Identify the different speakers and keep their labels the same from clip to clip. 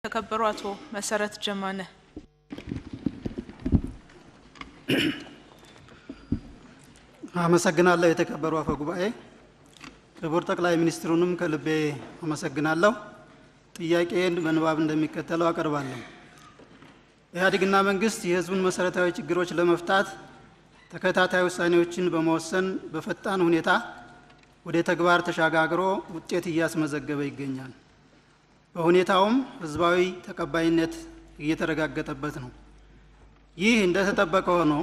Speaker 1: የተከበሩ አቶ መሰረት ጀማነህ።
Speaker 2: አመሰግናለሁ። የተከበሩ አፈ ጉባኤ፣ ክቡር ጠቅላይ ሚኒስትሩንም ከልቤ አመሰግናለሁ። ጥያቄን በንባብ እንደሚከተለው አቀርባለሁ። ኢህአዴግና መንግስት የህዝቡን መሰረታዊ ችግሮች ለመፍታት ተከታታይ ውሳኔዎችን በመወሰን በፈጣን ሁኔታ ወደ ተግባር ተሸጋግሮ ውጤት እያስመዘገበ ይገኛል። በሁኔታውም ህዝባዊ ተቀባይነት እየተረጋገጠበት ነው። ይህ እንደተጠበቀ ሆኖ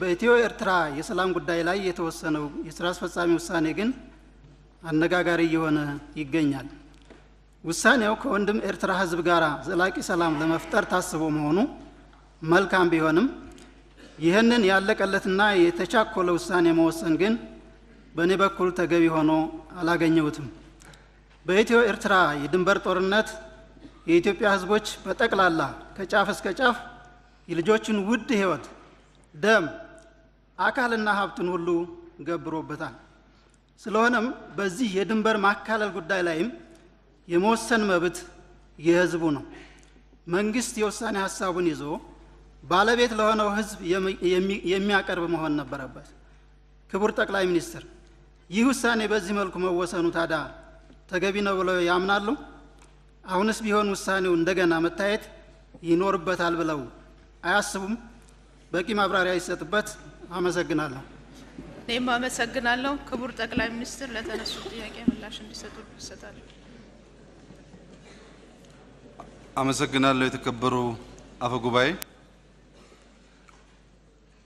Speaker 2: በኢትዮ ኤርትራ የሰላም ጉዳይ ላይ የተወሰነው የስራ አስፈጻሚ ውሳኔ ግን አነጋጋሪ እየሆነ ይገኛል። ውሳኔው ከወንድም ኤርትራ ህዝብ ጋር ዘላቂ ሰላም ለመፍጠር ታስቦ መሆኑ መልካም ቢሆንም ይህንን ያለቀለትና የተቻኮለ ውሳኔ መወሰን ግን በእኔ በኩል ተገቢ ሆኖ አላገኘሁትም። በኢትዮ ኤርትራ የድንበር ጦርነት የኢትዮጵያ ህዝቦች በጠቅላላ ከጫፍ እስከ ጫፍ የልጆችን ውድ ህይወት፣ ደም፣ አካልና ሀብትን ሁሉ ገብሮበታል። ስለሆነም በዚህ የድንበር ማካለል ጉዳይ ላይም የመወሰን መብት የህዝቡ ነው። መንግስት የውሳኔ ሀሳቡን ይዞ ባለቤት ለሆነው ህዝብ የሚያቀርብ መሆን ነበረበት። ክቡር ጠቅላይ ሚኒስትር፣ ይህ ውሳኔ በዚህ መልኩ መወሰኑ ታዲያ ተገቢ ነው ብለው ያምናሉ? አሁንስ ቢሆን ውሳኔው እንደገና መታየት ይኖርበታል ብለው አያስቡም? በቂ ማብራሪያ ይሰጥበት። አመሰግናለሁ።
Speaker 1: እኔም አመሰግናለሁ። ክቡር ጠቅላይ ሚኒስትር ለተነሱ ጥያቄ ምላሽ እንዲሰጡ እሰጣለሁ።
Speaker 3: አመሰግናለሁ። የተከበሩ አፈ ጉባኤ፣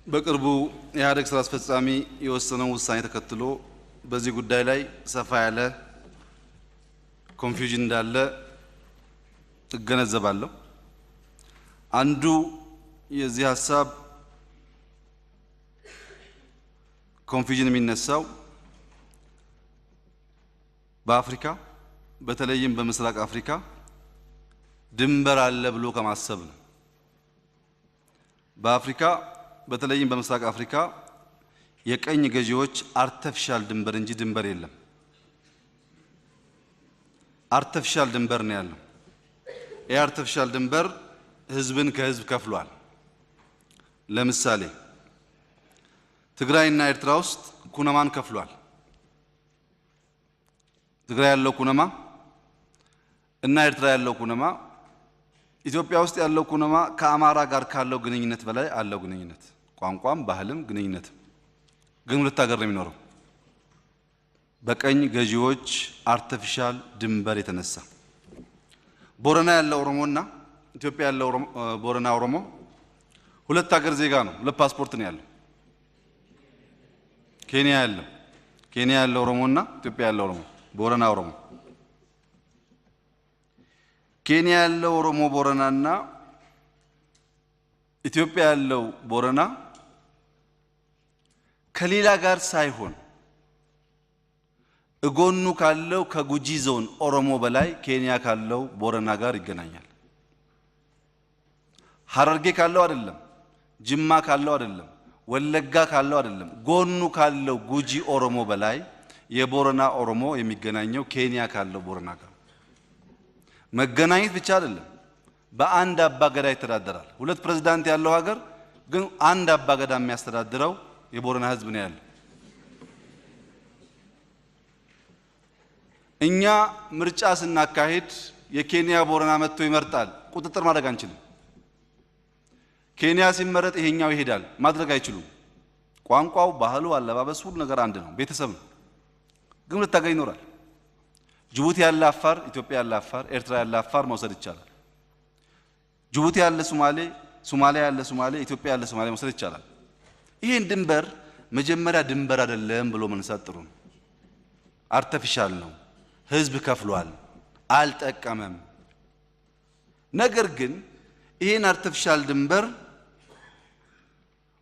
Speaker 3: በቅርቡ የኢህአዴግ ስራ አስፈጻሚ የወሰነውን ውሳኔ ተከትሎ በዚህ ጉዳይ ላይ ሰፋ ያለ confusion እንዳለ እገነዘባለሁ። አንዱ የዚህ ሀሳብ confusion የሚነሳው በአፍሪካ፣ በተለይም በምስራቅ አፍሪካ ድንበር አለ ብሎ ከማሰብ ነው። በአፍሪካ፣ በተለይም በምስራቅ አፍሪካ የቅኝ ገዢዎች artificial ድንበር እንጂ ድንበር የለም። Artificial ድንበር ነው ያለው። ይህ artificial ድንበር ህዝብን ከህዝብ ከፍሏል። ለምሳሌ ትግራይና ኤርትራ ውስጥ ኩነማን ከፍሏል። ትግራይ ያለው ኩነማ እና ኤርትራ ያለው ኩነማ፣ ኢትዮጵያ ውስጥ ያለው ኩነማ ከአማራ ጋር ካለው ግንኙነት በላይ አለው ግንኙነት፣ ቋንቋም ባህልም ግንኙነትም፣ ግን ሁለት ሀገር ነው የሚኖረው። በቅኝ ገዢዎች artificial ድንበር የተነሳ ቦረና ያለው ኦሮሞና ኢትዮጵያ ያለው ቦረና ኦሮሞ ሁለት ሀገር ዜጋ ነው። ሁለት ፓስፖርት ነው ያለው። ኬንያ ያለው ኦሮሞና ኢትዮጵያ ያለው ኦሮሞ፣ ቦረና ኦሮሞ፣ ኬንያ ያለው ኦሮሞ ቦረናና ኢትዮጵያ ያለው ቦረና ከሌላ ጋር ሳይሆን እጎኑ ካለው ከጉጂ ዞን ኦሮሞ በላይ ኬንያ ካለው ቦረና ጋር ይገናኛል። ሐረርጌ ካለው አይደለም፣ ጅማ ካለው አይደለም፣ ወለጋ ካለው አይደለም፣ ጎኑ ካለው ጉጂ ኦሮሞ በላይ የቦረና ኦሮሞ የሚገናኘው ኬንያ ካለው ቦረና ጋር። መገናኘት ብቻ አይደለም፣ በአንድ አባገዳ ይተዳደራል። ሁለት ፕሬዝዳንት ያለው ሀገር ግን አንድ አባገዳ የሚያስተዳድረው የቦረና ሕዝብ ነው ያለው። እኛ ምርጫ ስናካሂድ የኬንያ ቦረና መጥቶ ይመርጣል። ቁጥጥር ማድረግ አንችልም። ኬንያ ሲመረጥ ይሄኛው ይሄዳል፣ ማድረግ አይችሉም። ቋንቋው፣ ባህሉ፣ አለባበሱ፣ ሁሉ ነገር አንድ ነው፣ ቤተሰብ ነው። ግን ሁለት ሀገር ይኖራል። ጅቡቲ ያለ አፋር፣ ኢትዮጵያ ያለ አፋር፣ ኤርትራ ያለ አፋር መውሰድ ይቻላል። ጅቡቲ ያለ ሶማሌ፣ ሶማሊያ ያለ ሶማሌ፣ ኢትዮጵያ ያለ ሶማሌ መውሰድ ይቻላል። ይህን ድንበር መጀመሪያ ድንበር አይደለም ብሎ መነሳት ጥሩ ነው። Artificial ነው። ህዝብ ከፍሏል፣ አልጠቀመም። ነገር ግን ይህን artificial ድንበር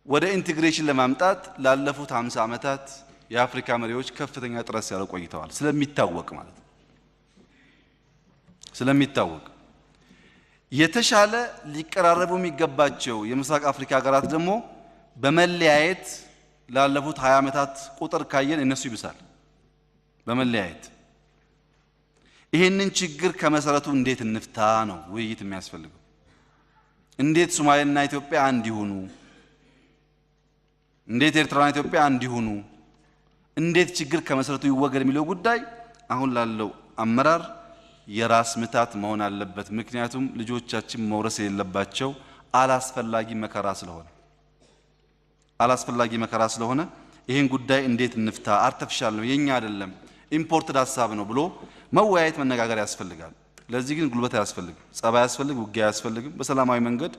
Speaker 3: ወደ integration ለማምጣት ላለፉት 50 ዓመታት የአፍሪካ መሪዎች ከፍተኛ ጥረት ሲያደርጉ ቆይተዋል። ስለሚታወቅ ማለት ነው። ስለሚታወቅ የተሻለ ሊቀራረቡ የሚገባቸው የምስራቅ አፍሪካ ሀገራት ደግሞ በመለያየት ላለፉት 20 ዓመታት ቁጥር ካየን እነሱ ይብሳል። በመለያየት ይሄንን ችግር ከመሰረቱ እንዴት እንፍታ ነው ውይይት የሚያስፈልገው። እንዴት ሶማሌና ኢትዮጵያ አንድ ይሁኑ? እንዴት ኤርትራና ኢትዮጵያ አንድ ይሁኑ? እንዴት ችግር ከመሰረቱ ይወገድ የሚለው ጉዳይ አሁን ላለው አመራር የራስ ምታት መሆን አለበት። ምክንያቱም ልጆቻችን መውረስ የሌለባቸው አላስፈላጊ መከራ ስለሆነ ይሄን ጉዳይ እንዴት እንፍታ፣ artificial ነው የኛ አይደለም፣ imported ሀሳብ ነው ብሎ መወያየት መነጋገር ያስፈልጋል። ለዚህ ግን ጉልበት አያስፈልግም፣ ጸብ አያስፈልግም፣ ውጊያ አያስፈልግም። በሰላማዊ መንገድ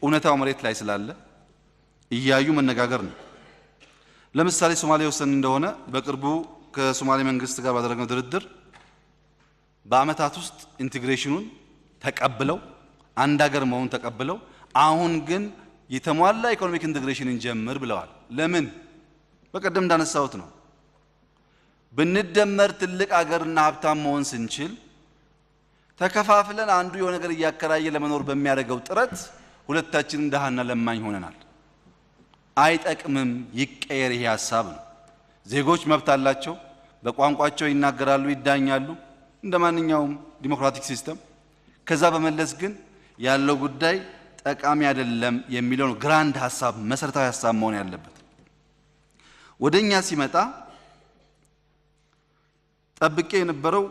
Speaker 3: እውነታው መሬት ላይ ስላለ እያዩ መነጋገር ነው። ለምሳሌ ሶማሌ ወሰን እንደሆነ በቅርቡ ከሶማሌ መንግስት ጋር ባደረግነው ድርድር በአመታት ውስጥ integration ኑን ተቀብለው አንድ ሀገር መሆኑን ተቀብለው አሁን ግን የተሟላ economic integration እንጀምር ብለዋል። ለምን? በቀደም እንዳነሳሁት ነው። ብንደመር ትልቅ ሀገርና ሀብታም መሆን ስንችል ተከፋፍለን አንዱ የሆነ ነገር እያከራየ ለመኖር በሚያደርገው ጥረት ሁለታችንም ደሃና ለማኝ ሆነናል። አይጠቅምም፣ ይቀየር ይሄ ሀሳብ ነው። ዜጎች መብት አላቸው፣ በቋንቋቸው ይናገራሉ፣ ይዳኛሉ እንደማንኛውም democratic system። ከዛ በመለስ ግን ያለው ጉዳይ ጠቃሚ አይደለም የሚለው ነው grand ሀሳብ፣ መሰረታዊ ሀሳብ መሆን ያለበት። ወደኛ ሲመጣ ጠብቄ የነበረው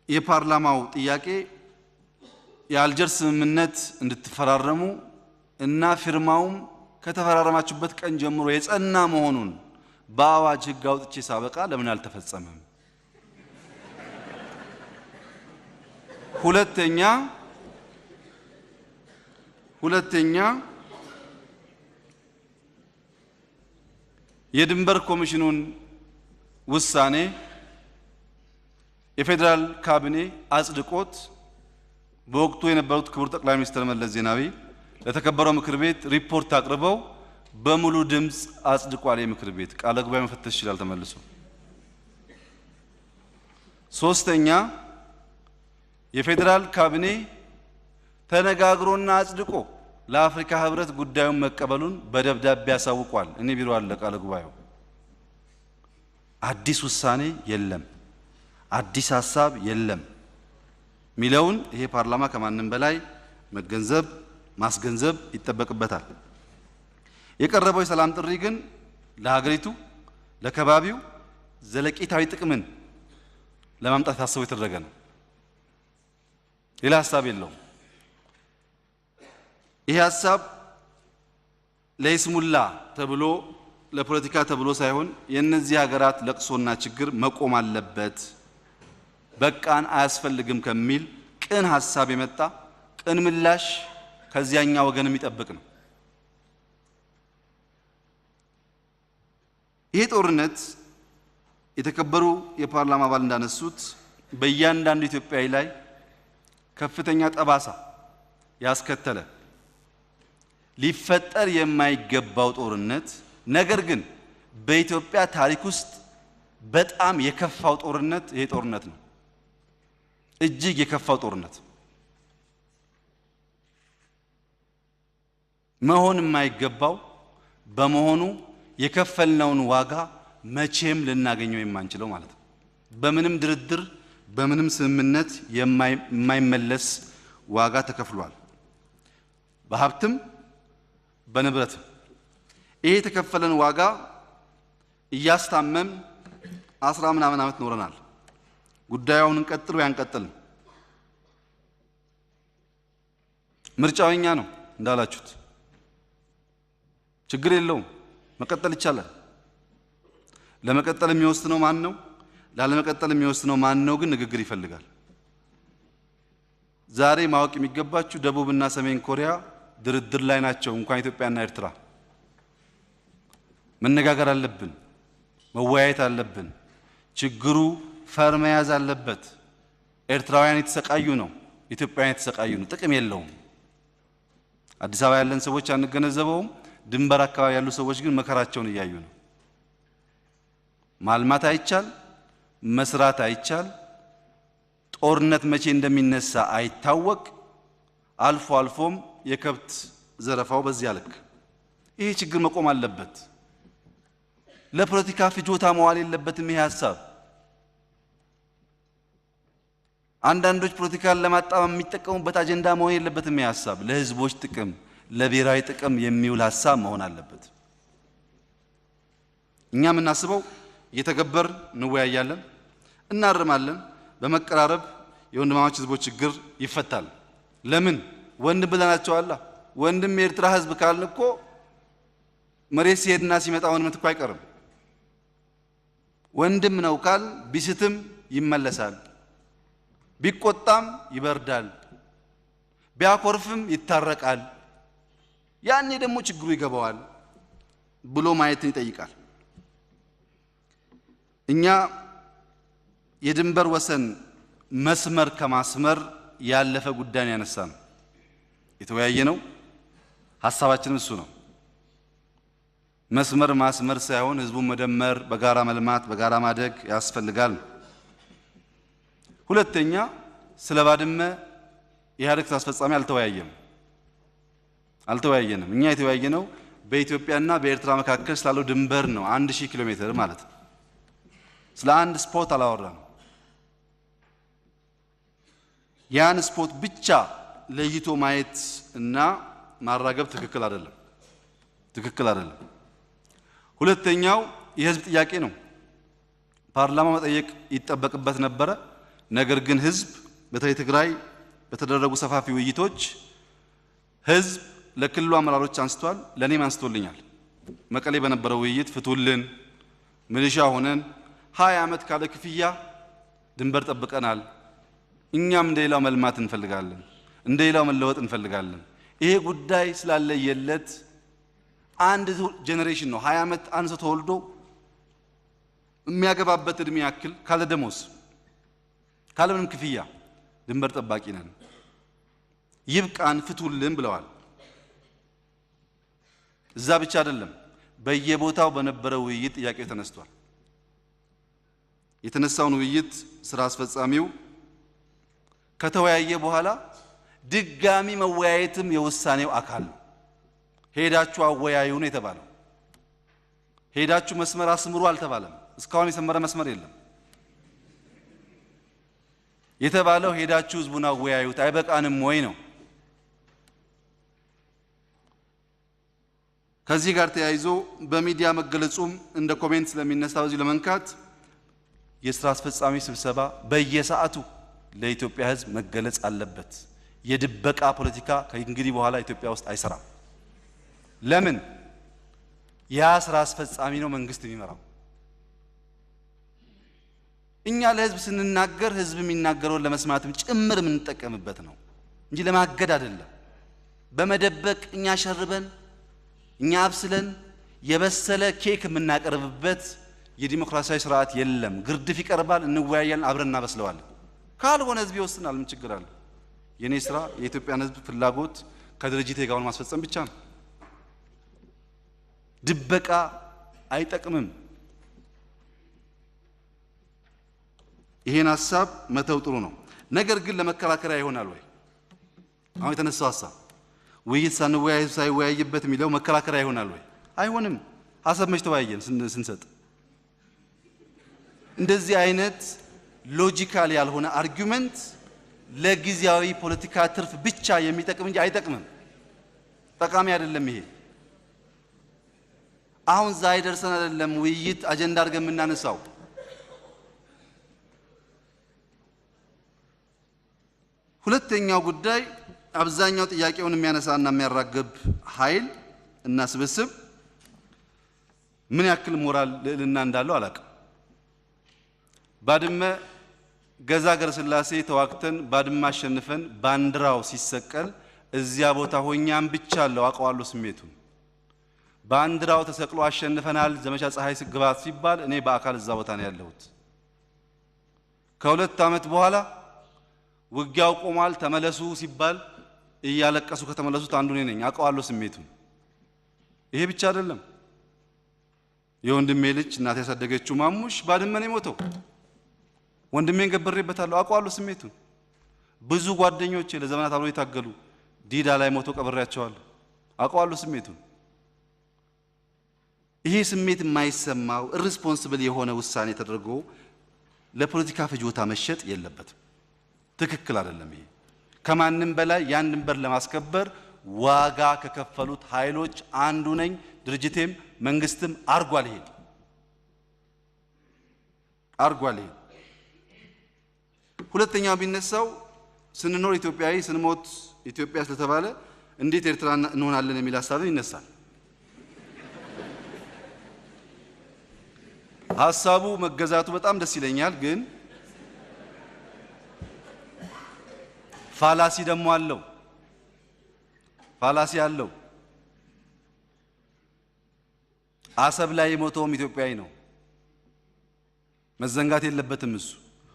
Speaker 3: የፓርላማው ጥያቄ የአልጀርስ ስምምነት እንድትፈራረሙ እና ፊርማውም ከተፈራረማችሁበት ቀን ጀምሮ የጸና መሆኑን በአዋጅ ሕግ አውጥቼ ሳበቃ ለምን አልተፈጸመም? ሁለተኛ የድንበር ኮሚሽኑን ውሳኔ የፌዴራል ካቢኔ አጽድቆት በወቅቱ የነበሩት ክቡር ጠቅላይ ሚኒስትር መለስ ዜናዊ ለተከበረው ምክር ቤት ሪፖርት አቅርበው በሙሉ ድምጽ አጽድቋል። የምክር ቤት ቃለ ጉባኤ መፈተሽ ይችላል ተመልሶ። ሶስተኛ የፌዴራል ካቢኔ ተነጋግሮና አጽድቆ ለአፍሪካ ህብረት ጉዳዩን መቀበሉን በደብዳቤ አሳውቋል። እኔ ቢሮ አለ ቃለ ጉባኤው። አዲስ ውሳኔ የለም፣ አዲስ ሀሳብ የለም ሚለውን ይሄ ፓርላማ ከማንም በላይ መገንዘብ ማስገንዘብ ይጠበቅበታል። የቀረበው የሰላም ጥሪ ግን ለሀገሪቱ ለከባቢው ዘለቄታዊ ጥቅምን ለማምጣት ታስቦ የተደረገ ነው። ሌላ ሀሳብ የለውም። ይሄ ሀሳብ ለይስሙላ ተብሎ ለፖለቲካ ተብሎ ሳይሆን የእነዚህ ሀገራት ለቅሶና ችግር መቆም አለበት፣ በቃን አያስፈልግም ከሚል ቅን ሀሳብ የመጣ ቅን ምላሽ ከዚያኛ ወገን የሚጠብቅ ነው። ይሄ ጦርነት የተከበሩ የፓርላማ አባል እንዳነሱት በእያንዳንዱ ኢትዮጵያዊ ላይ ከፍተኛ ጠባሳ ያስከተለ ሊፈጠር የማይገባው ጦርነት፣ ነገር ግን በኢትዮጵያ ታሪክ ውስጥ በጣም የከፋው ጦርነት ይሄ ጦርነት ነው። እጅግ የከፋው ጦርነት መሆን የማይገባው በመሆኑ የከፈልነውን ዋጋ መቼም ልናገኘው የማንችለው ማለት ነው። በምንም ድርድር በምንም ስምምነት የማይመለስ ዋጋ ተከፍሏል፣ በሀብትም በንብረትም። ይሄ የተከፈለን ዋጋ እያስታመም 10 ምናምን ዓመት ኖረናል። ጉዳዩን እንቀጥል ወይ አንቀጥል? ምርጫው የኛ ነው እንዳላችሁት ችግር የለውም፣ መቀጠል ይቻላል። ለመቀጠል የሚወስነው ማን ነው? ላለመቀጠል የሚወስነው ማን ነው? ግን ንግግር ይፈልጋል። ዛሬ ማወቅ የሚገባችሁ ደቡብና ሰሜን ኮሪያ ድርድር ላይ ናቸው። እንኳን ኢትዮጵያና ኤርትራ መነጋገር አለብን፣ መወያየት አለብን። ችግሩ ፈር መያዝ አለበት። ኤርትራውያን የተሰቃዩ ነው፣ ኢትዮጵያውያን የተሰቃዩ ነው። ጥቅም የለውም። አዲስ አበባ ያለን ሰዎች አንገነዘበውም። ድንበር አካባቢ ያሉ ሰዎች ግን መከራቸውን እያዩ ነው። ማልማት አይቻል፣ መስራት አይቻል፣ ጦርነት መቼ እንደሚነሳ አይታወቅ። አልፎ አልፎም የከብት ዘረፋው በዚያ ልክ። ይሄ ችግር መቆም አለበት። ለፖለቲካ ፍጆታ መዋል የለበትም ይሄ ሀሳብ። አንዳንዶች ፖለቲካን ለማጣመም የሚጠቀሙበት አጀንዳ መሆን የለበትም። ይህ ሀሳብ ለህዝቦች ጥቅም፣ ለብሔራዊ ጥቅም የሚውል ሀሳብ መሆን አለበት። እኛ የምናስበው እየተገበር እንወያያለን፣ እናርማለን። በመቀራረብ የወንድማማች ህዝቦች ችግር ይፈታል። ለምን ወንድም ብለናቸዋል? ወንድም የኤርትራ ህዝብ ካልን እኮ መሬት ሲሄድና ሲመጣ ወንድምነት እኮ አይቀርም። ወንድም ነው ካል ቢስትም ይመለሳል፣ ቢቆጣም ይበርዳል፣ ቢያኮርፍም ይታረቃል። ያኔ ደግሞ ችግሩ ይገባዋል ብሎ ማየትን ይጠይቃል። እኛ የድንበር ወሰን መስመር ከማስመር ያለፈ ጉዳይን ያነሳ ነው የተወያየ ነው። ሀሳባችንም እሱ ነው። መስመር ማስመር ሳይሆን ህዝቡን መደመር፣ በጋራ መልማት፣ በጋራ ማደግ ያስፈልጋል። ሁለተኛ ስለ ባድመ የኢህአዴግ ስራ አስፈጻሚ አልተወያየንም። እኛ የተወያየነው በኢትዮጵያና በኤርትራ መካከል ስላለው ድንበር ነው። 1000 ኪሎ ሜትር ማለት ነው። ስለ አንድ spot አላወራንም። ያን spot ብቻ ለይቶ ማየት እና ማራገብ ትክክል አይደለም፣ ትክክል አይደለም። ሁለተኛው የህዝብ ጥያቄ ነው። ፓርላማ መጠየቅ ይጠበቅበት ነበረ። ነገር ግን ህዝብ በተለይ ትግራይ በተደረጉ ሰፋፊ ውይይቶች ህዝብ ለክልሉ አመራሮች አንስቷል፣ ለኔም አንስቶልኛል። መቀሌ በነበረው ውይይት ፍቱልን፣ ሚሊሻ ሆነን 20 ዓመት ካለ ክፍያ ድንበር ጠብቀናል። እኛም እንደሌላው መልማት እንፈልጋለን፣ እንደሌላው መለወጥ እንፈልጋለን። ይሄ ጉዳይ ስላለየለት አንድ generation ነው። 20 ዓመት አንድ ሰው ተወልዶ የሚያገባበት እድሜ ያክል ካለ ደሞዝ ካለ ምንም ክፍያ ድንበር ጠባቂ ነን፣ ይብቃን፣ ፍቱልን ብለዋል። እዛ ብቻ አይደለም፣ በየቦታው በነበረው ውይይት ጥያቄው ተነስቷል። የተነሳውን ውይይት ስራ አስፈጻሚው ከተወያየ በኋላ ድጋሚ መወያየትም የውሳኔው አካል ነው። ሄዳችሁ አወያዩ ነው የተባለው። ሄዳችሁ መስመር አስምሩ አልተባለም። እስካሁን የሰመረ መስመር የለም። የተባለው ሄዳችሁ ህዝቡን አወያዩት አይበቃንም ወይ ነው። ከዚህ ጋር ተያይዞ በሚዲያ መገለጹም እንደ comment ስለሚነሳ በዚህ ለመንካት የስራ አስፈጻሚ ስብሰባ በየሰዓቱ ለኢትዮጵያ ህዝብ መገለጽ አለበት። የድበቃ ፖለቲካ ከእንግዲህ በኋላ ኢትዮጵያ ውስጥ አይሰራም። ለምን? ያ ስራ አስፈጻሚ ነው መንግስት የሚመራው። እኛ ለህዝብ ስንናገር ህዝብ የሚናገረውን ለመስማትም ጭምር የምንጠቀምበት ነው እንጂ ለማገድ አይደለም። በመደበቅ እኛ ሸርበን እኛ አብስለን የበሰለ ኬክ የምናቀርብበት የዲሞክራሲያዊ ስርዓት የለም። ግርድፍ ይቀርባል፣ እንወያያለን፣ አብረን እናበስለዋለን። ካልሆነ ህዝብ ይወስናል። ምን ችግር አለ? የኔ ስራ የኢትዮጵያን ህዝብ ፍላጎት ከድርጅቴ ጋር ማስፈጸም ብቻ ነው። ድበቃ አይጠቅምም። ይሄን ሐሳብ መተው ጥሩ ነው። ነገር ግን ለመከራከሪያ ይሆናል ወይ? አሁን የተነሳው ሐሳብ ውይይት ሳንወያይ ሳይወያይበት የሚለው መከራከሪያ ይሆናል ወይ? አይሆንም። ሐሳብ መች ተወያየን ስንሰጥ? እንደዚህ አይነት logical ያልሆነ argument ለጊዜያዊ ፖለቲካ ትርፍ ብቻ የሚጠቅም እንጂ አይጠቅምም። ጠቃሚ አይደለም። ይሄ አሁን ዛሬ ደርሰን አይደለም ውይይት አጀንዳ አድርገን የምናነሳው። ሁለተኛው ጉዳይ አብዛኛው ጥያቄውን የሚያነሳና የሚያራግብ ኃይል እና ስብስብ ምን ያክል ሞራል ልዕልና እንዳለው አላውቅም። ባድመ ገዛ ገብረስላሴ ተዋግተን ባድመ አሸንፈን ባንዲራው ሲሰቀል እዚያ ቦታ ሆኛም ብቻ አለው አውቀዋለሁ ስሜቱን። ባንዲራው ተሰቅሎ አሸንፈናል ዘመቻ ፀሐይ ግባት ሲባል እኔ በአካል እዛ ቦታ ነው ያለሁት። ከሁለት ዓመት በኋላ ውጊያው ቆሟል ተመለሱ ሲባል እያለቀሱ ከተመለሱት አንዱ እኔ ነኝ። አውቀዋለሁ ስሜቱን። ይሄ ብቻ አይደለም። የወንድሜ ልጅ እናቴ ያሳደገችው ማሙሽ ባድመ ነው የሞተው። ወንድሜን ገብሬበታለሁ፣ አውቀዋለሁ ስሜቱን። ብዙ ጓደኞቼ ለዘመናት አብረው የታገሉ ዲዳ ላይ ሞተው ቀብሬያቸዋለሁ፣ አውቀዋለሁ ስሜቱን። ይሄ ስሜት የማይሰማው irresponsible የሆነ ውሳኔ ተደርጎ ለፖለቲካ ፍጆታ መሸጥ የለበትም። ትክክል አይደለም። ይሄ ከማንም በላይ ያን ድንበር ለማስከበር ዋጋ ከከፈሉት ኃይሎች አንዱ ነኝ። ድርጅቴም መንግስትም አርጓል፣ ይሄን አርጓል። ይሄን ሁለተኛው ቢነሳው ስንኖር ኢትዮጵያዊ ስንሞት ኢትዮጵያ ስለተባለ እንዴት ኤርትራ እንሆናለን የሚል ሀሳብም ይነሳል። ሀሳቡ መገዛቱ በጣም ደስ ይለኛል፣ ግን ፋላሲ ደግሞ አለው። ፋላሲ አለው። አሰብ ላይ የሞተውም ኢትዮጵያዊ ነው፣ መዘንጋት የለበትም እሱ።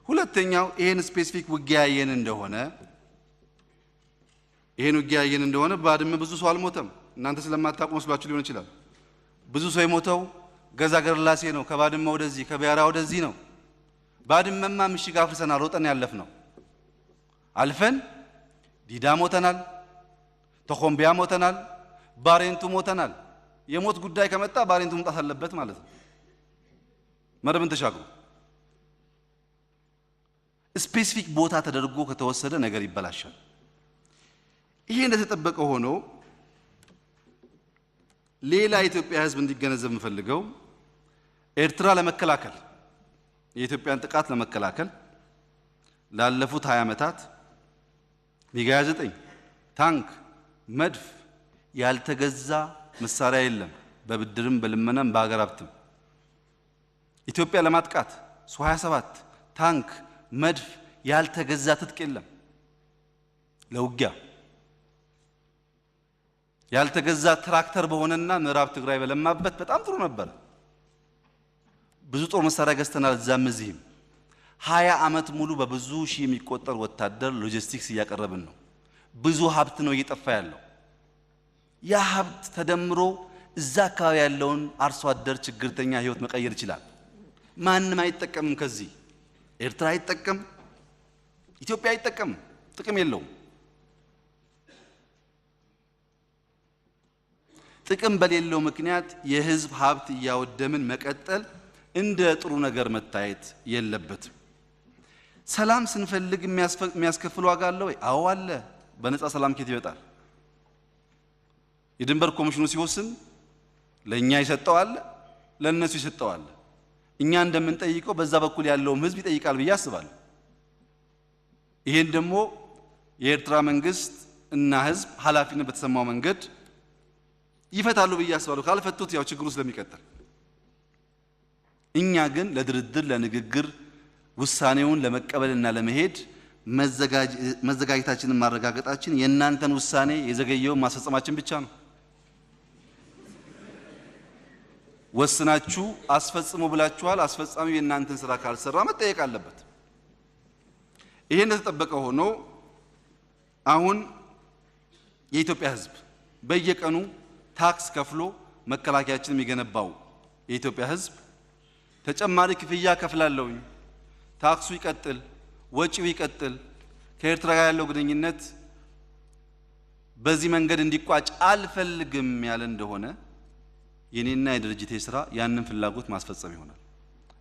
Speaker 3: ሁለተኛው ይሄን specific ውጊያ ያየን እንደሆነ፣ ይሄን ውጊያ ያየን እንደሆነ ባድመ ብዙ ሰው አልሞተም። እናንተ ስለማታውቁ መስሏችሁ ሊሆን ይችላል። ብዙ ሰው የሞተው ገዛ ገርላሴ ነው። ከባድመ ወደዚህ ከቢያራ ወደዚህ ነው። ባድመማ ምሽግ አፍርሰናል፣ ሮጠን ያለፍ ነው። አልፈን ዲዳ ሞተናል፣ ተኮምቢያ ሞተናል፣ ባሬንቱ ሞተናል። የሞት ጉዳይ ከመጣ ባሬንቱ መምጣት አለበት ማለት ነው። መረብን ተሻግሮ specific ቦታ ተደርጎ ከተወሰደ ነገር ይበላሻል። ይሄ እንደተጠበቀ ሆኖ ሌላ የኢትዮጵያ ሕዝብ እንዲገነዘብ የምፈልገው ኤርትራ ለመከላከል፣ የኢትዮጵያን ጥቃት ለመከላከል ላለፉት 20 ዓመታት ሚግ 29፣ ታንክ፣ መድፍ ያልተገዛ መሳሪያ የለም። በብድርም በልመናም በሀገር ሀብትም ኢትዮጵያ ለማጥቃት ሱ 27፣ ታንክ፣ መድፍ ያልተገዛ ትጥቅ የለም። ለውጊያ ያልተገዛ ትራክተር በሆነና ምዕራብ ትግራይ በለማበት በጣም ጥሩ ነበር። ብዙ ጦር መሳሪያ ገዝተናል እዛም እዚህም። 20 ዓመት ሙሉ በብዙ ሺህ የሚቆጠር ወታደር ሎጂስቲክስ እያቀረብን ነው። ብዙ ሀብት ነው እየጠፋ ያለው። ያ ሀብት ተደምሮ እዛ አካባቢ ያለውን አርሶ አደር ችግርተኛ ህይወት መቀየር ይችላል። ማንም አይጠቀምም ከዚህ። ኤርትራ አይጠቀም፣ ኢትዮጵያ አይጠቀም፣ ጥቅም የለውም። ጥቅም በሌለው ምክንያት የህዝብ ሀብት እያወደምን መቀጠል እንደ ጥሩ ነገር መታየት የለበትም። ሰላም ስንፈልግ የሚያስከፍል ዋጋ አለ ወይ? አዎ አለ። በነፃ ሰላም ኬት ይወጣል? የድንበር ኮሚሽኑ ሲወስን ለኛ ይሰጠው አለ፣ ለነሱ ይሰጠው አለ። እኛ እንደምንጠይቀው በዛ በኩል ያለውም ህዝብ ይጠይቃል ብዬ አስባለሁ። ይሄን ደግሞ የኤርትራ መንግስት እና ህዝብ ኃላፊነት በተሰማው መንገድ ይፈታሉ ብዬ አስባለሁ። ካልፈቱት ያው ችግሩ ስለሚቀጥል፣ እኛ ግን ለድርድር፣ ለንግግር፣ ውሳኔውን ለመቀበልና ለመሄድ መዘጋጀታችንን ማረጋገጣችን የእናንተን ውሳኔ የዘገየውን ማስፈጸማችን ብቻ ነው። ወስናችሁ አስፈጽሙ ብላችኋል። አስፈጻሚው የእናንተን ስራ ካልሰራ መጠየቅ አለበት። ይሄ እንደተጠበቀ ሆኖ አሁን የኢትዮጵያ ህዝብ በየቀኑ ታክስ ከፍሎ መከላከያችን የሚገነባው የኢትዮጵያ ህዝብ ተጨማሪ ክፍያ ከፍላለሁኝ፣ ታክሱ ይቀጥል፣ ወጪው ይቀጥል፣ ከኤርትራ ጋር ያለው ግንኙነት በዚህ መንገድ እንዲቋጭ አልፈልግም ያለ እንደሆነ የኔና የድርጅቴ ስራ ያንን ፍላጎት ማስፈጸም ይሆናል።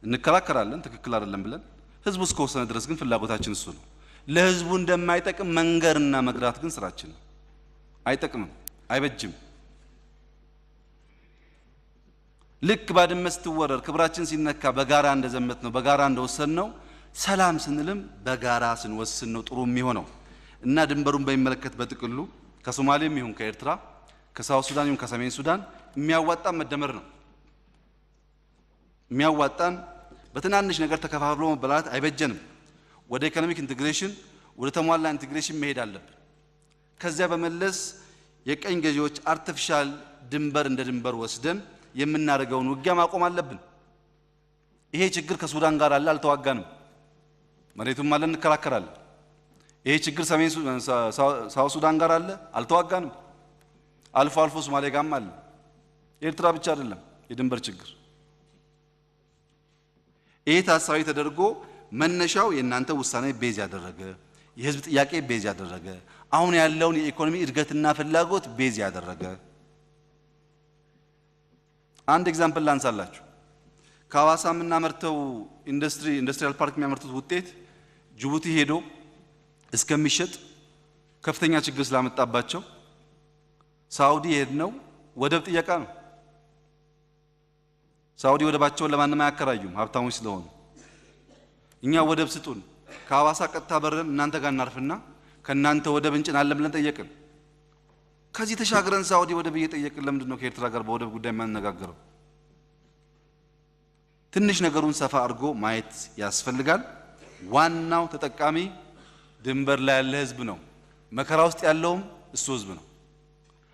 Speaker 3: እንከራከራለን ትክክል አይደለም ብለን፣ ህዝቡ እስከወሰነ ድረስ ግን ፍላጎታችን እሱ ነው። ለህዝቡ እንደማይጠቅም መንገርና መግራት ግን ስራችን ነው። አይጠቅምም፣ አይበጅም። ልክ ባድመ ስትወረር ክብራችን ሲነካ በጋራ እንደዘመት ነው፣ በጋራ እንደወሰን ነው። ሰላም ስንልም በጋራ ስንወስን ነው ጥሩ የሚሆነው። እና ድንበሩን በሚመለከት በጥቅሉ ከሶማሌም ይሁን ከኤርትራ፣ ከ South Sudan ይሁን ከሰሜን ሱዳን የሚያዋጣን መደመር ነው። የሚያዋጣን በትናንሽ ነገር ተከፋፍሎ መበላላት አይበጀንም። ወደ economic integration፣ ወደ ተሟላ integration መሄድ አለብን። ከዚያ በመለስ የቀኝ ገዢዎች artificial ድንበር እንደ ድንበር ወስደን የምናደርገውን ውጊያ ማቆም አለብን። ይሄ ችግር ከሱዳን ጋር አለ፣ አልተዋጋንም። መሬቱም አለ፣ እንከራከራለን። ይሄ ችግር ሰሜን South Sudan ጋር አለ፣ አልተዋጋንም። አልፎ አልፎ ሶማሌ ጋርም አለ። ኤርትራ ብቻ አይደለም የድንበር ችግር። ይሄ ታሳቢ ተደርጎ መነሻው የእናንተ ውሳኔ base ያደረገ፣ የህዝብ ጥያቄ base ያደረገ፣ አሁን ያለውን የኢኮኖሚ እድገትና ፍላጎት base ያደረገ። አንድ example ላንሳላችሁ። ከሐዋሳ የምናመርተው ኢንዱስትሪ፣ industrial park የሚያመርቱት ውጤት ጅቡቲ ሄዶ እስከሚሸጥ ከፍተኛ ችግር ስላመጣባቸው ሳውዲ የሄድነው ወደብ ጥየቃ ነው። ሳውዲ ወደባቸውን ለማንም አያከራዩም ሀብታሞች ስለሆኑ። እኛ ወደብ ስጡን፣ ከሐዋሳ ቀጥታ በረን እናንተ ጋር እናርፍና ከእናንተ ወደብ እንጭናለን ብለን ጠየቅን። ከዚህ ተሻግረን ሳውዲ ወደብ እየጠየቅን ለምንድን ነው ከኤርትራ ጋር በወደብ ጉዳይ የማንነጋገረው? ትንሽ ነገሩን ሰፋ አድርጎ ማየት ያስፈልጋል። ዋናው ተጠቃሚ ድንበር ላይ ያለ ህዝብ ነው። መከራ ውስጥ ያለውም እሱ ህዝብ ነው።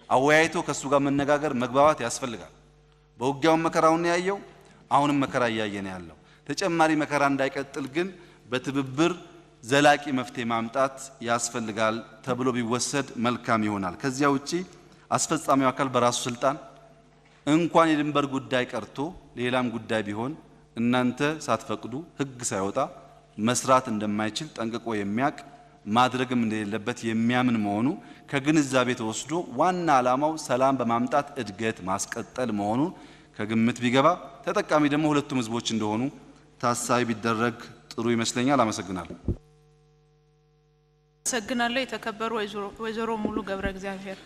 Speaker 3: አወያይቶ ከእሱ ጋር መነጋገር መግባባት ያስፈልጋል። በውጊያውን መከራውን ያየው አሁንም መከራ እያየ ነው ያለው። ተጨማሪ መከራ እንዳይቀጥል ግን በትብብር ዘላቂ መፍትሄ ማምጣት ያስፈልጋል ተብሎ ቢወሰድ መልካም ይሆናል። ከዚያ ውጪ አስፈጻሚው አካል በራሱ ስልጣን እንኳን የድንበር ጉዳይ ቀርቶ ሌላም ጉዳይ ቢሆን እናንተ ሳትፈቅዱ ህግ ሳይወጣ መስራት እንደማይችል ጠንቅቆ የሚያቅ፣ ማድረግም እንደሌለበት የሚያምን መሆኑ ከግንዛቤ ተወስዶ ዋና ዓላማው ሰላም በማምጣት እድገት ማስቀጠል መሆኑ ከግምት ቢገባ፣ ተጠቃሚ ደግሞ ሁለቱም ህዝቦች እንደሆኑ ታሳቢ ቢደረግ ጥሩ ይመስለኛል። አመሰግናለሁ።
Speaker 1: አመሰግናለሁ። የተከበሩ ወይዘሮ ሙሉ ገብረ እግዚአብሔር።